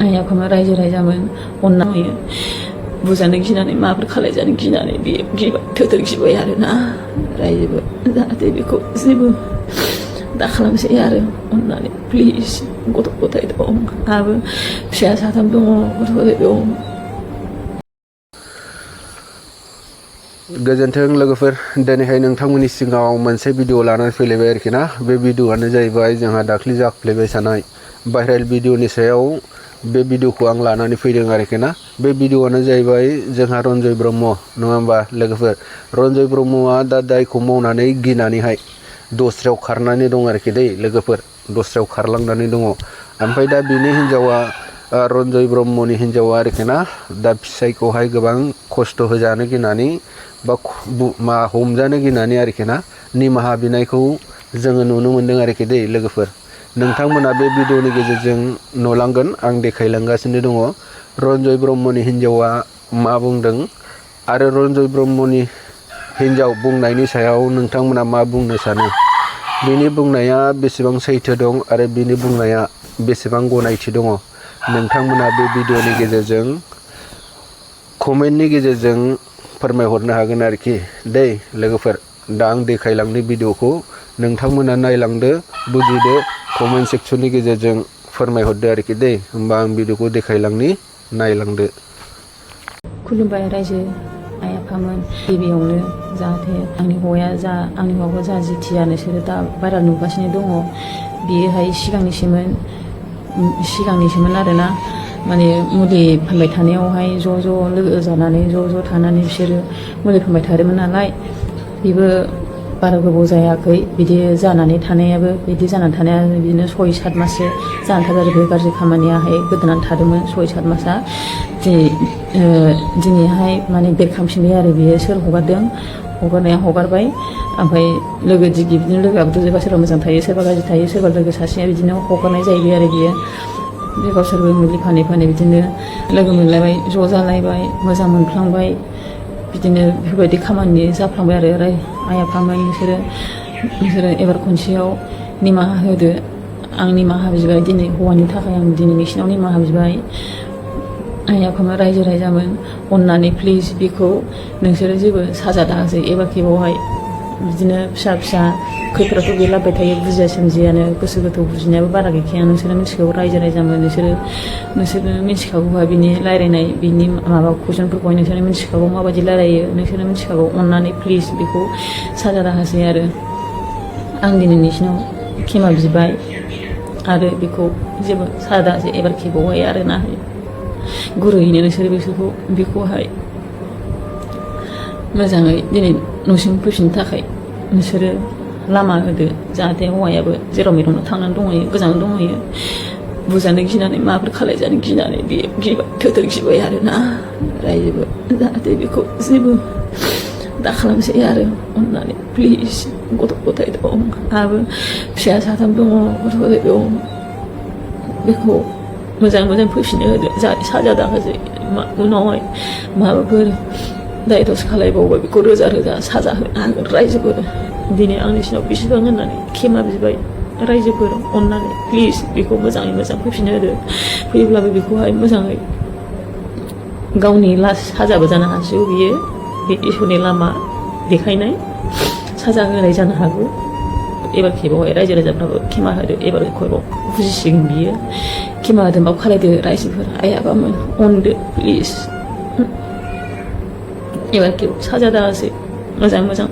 आइ आफामोन रायजो राजामोन अनना होयो बुजानो गिनानै माबोरै खालायजानो गिनानै बियो गिबाय थोथोर गिबाय आरोना रायजोबो जाहाथे बेखौ जेबो दा खालामसै आरो अननानै प्लिज गथ' गथाय दं आंहाबो फिसा साथाम दङ गथ' गथाय दं। गोजोन्थों लोगोफोर, दिनैहाय नोंथांमोननि सिगाङाव मोनसे भिडिअ लानानै फैलायबाय आरोखि ना। बे भिडिअआनो जाहैबाय जोंहा दाख्लै जाफ्लेबाय थानाय भाइरेल भिडिअनि सायाव बे भिडिअखौ आं लानानै फैदों आरोखि ना। बे भिडिअआनो जाहैबाय जोंहा रन्जय ब्रह्म नङा होमबा लोगोफोर। रन्जय ब्रह्मआ दा दायखौ मावनानै गिनानैहाय दस्रायाव खारनानै दं आरोखि दै लोगोफोर, दस्रायाव खारलांनानै दङ। ओमफ्राय दा बिनि हिन्जावा रन्जय ब्रह्मनि हिन्जावा आरोखि ना, दा फिसायखौहाय गोबां खस्थ' होजानो गिनानै बा हमजानो गिनानै आरोखि ना निमाहा बिनायखौ जोङो नुनो मोन्दों आरोखि दै लोगोफोर। नोंथांमोना बे भिडिअनि गेजेरजों नुलांगोन, आं देखायलांगासिनो दङ रन्जय ब्रह्मनि हिन्जावा मा बुंदों आरो रन्जय ब्रह्मनि हिन्जाव बुंनायनि सायाव नोंथांमोना मा बुंनो सानो, बिनि बुंनाया बेसेबां सैथो दं आरो बिनि बुंनाया बेसेबां गनायथि दङ, नोंथांमोना बे भिडिअनि गेजेरजों कमेन्टनि गेजेरजों फोरमायहरनो हागोन आरोखि दै लोगोफोर। दा आं देखायलांनो भिडिअखौ नोंथांमोना नायलांदो, बुजिदो, कमेन्ट सेक्सननि गेजेरजों फोरमायहरदो आरोखि दै। होमबा आं भिडिअखौ देखायलांनि, नायलांदो। खुलुमबाय रायजो आइ आफामोन, गिबियावनो जाहाथे आंनि हौवाखौ जा जिथिया नोंसोरो दा बारा नुगासिनो दङ बियोहाय सिगांनिसोमोन आरोना। माने मुलि फानबाय थानायावहाय ज' लोगो जानानै ज' थानानै बिसोरो मुलि फानबाय थादोंमोन नालाय, बेबो बारा गोबाव जायाखै बिदि जानानै थानाया बिदिनो 6-7 माससो जानानै थाबाय आरो बे गाज्रि खामानियाहाय गोदोनानै थादोंमोन 6-7 मासआ। दिनैहाय माने बेरखांफिनबाय आरो बियो, सोर हगारदों हगारनाया हगारबाय, ओमफ्राय लोगो दिगि बिदिनो लोगोआबोथ' जोबा सोरबा मोजां थायो सोरबा गाज्रि थायो, सोरबा लोगो सासेया बिदिनो हगारनाय जाहैबाय आरो बियो। बे गावसोरबो मुलि फानै बिदिनो लोगो मोनलायबाय, ज' जालायबाय, मोजां मोनफ्लांबाय, बिदिनो बेफोरबायदि खामानि जाफ्लांबाय आरो आइ आफामोन नोंसोरो एबार खनसेयाव निमाहा होदो। आं निमाहा बिबाय दिनै, हौवानि थाखाय आं दिनै नोंसिनाव निमाहा बिबाय। आइ आफामोन रायजो राजामोन अननानै प्लिज बेखौ नोंसोरो जेबो साजा दाहोसै एबार खेबावहाय। बिदिनो फिसा खैफोदाथ' बे लाबोबाय थायो, बुजिया सोमजियानो, गोसो गोथौ बुजिनायाबो बारा गैखाया। नोंसोरो मिथिखागौ रायजो राजामोन, नोंसोरो मिथिखागौहा बिनि रायलायनाय बिनि माबा कुइसनफोरखौहाय नोंसोरो मिथिखागौ माबायदि रायलायो, नोंसोरो मिथिखागौ। अननानै प्लिज बेखौ साजा दाहोसै आरो आं दिनै नोंसिनाव खेमा बिबाय आरो बेखौ जेबो साजा दाहोसै एबार खेबावहाय आरोना। गुरैयैनो नोंसोरो बेखौहाय मोजाङै दिनै न'सिम फैफिननो थाखाय नोंसोरो लामा होदो, जाहाथे हौवायाबो जेराव मेरावनो थांनानै दंहैयो, गोजानाव दंहैयो, बुजानो गिनानै माबोरै खालायजानो गिनानै बियो गिबाय थोथोर गिबाय आरोना रायजोबो, जाहाथे बेखौ जेबो दा खालामसै आरो अननानै प्लिज गथ' गथाय दं आंहाबो फिसा साथाम दङ गथ' गथाय दं, बेखौ मोजां फैफिननो होदो, जाहाथे साजा दाहोसै उनावहाय माबाफोर दायथ'सो खालायबावबाय बेखौ रोजा साजा होनो हागोन रायजोफोर। दिनै आं नोंसिनाव बेसेबां होननानै खेमा बिबाय रायजोफोर, अननानै प्लिज बेखौ मोजाङै मोजां फैफिननो होदो। फैयोब्लाबो बेखौहाय मोजाङै गावनि लास्ट साजाबो जानो हासिगौ, बियो बे इसोरनि लामा देखायनाय साजा होनाय जानो हागौ। एबार खेबावहाय रायजो राजाफ्राबो खेमा होदो, एबार खेबाव बुजिसिगोन बियो। खेमा होदोंबाबो खालायदो रायजोफोर, आइ आफामोन अनदो प्लिज। एबार खेबाव साजा दाहोसै मोजां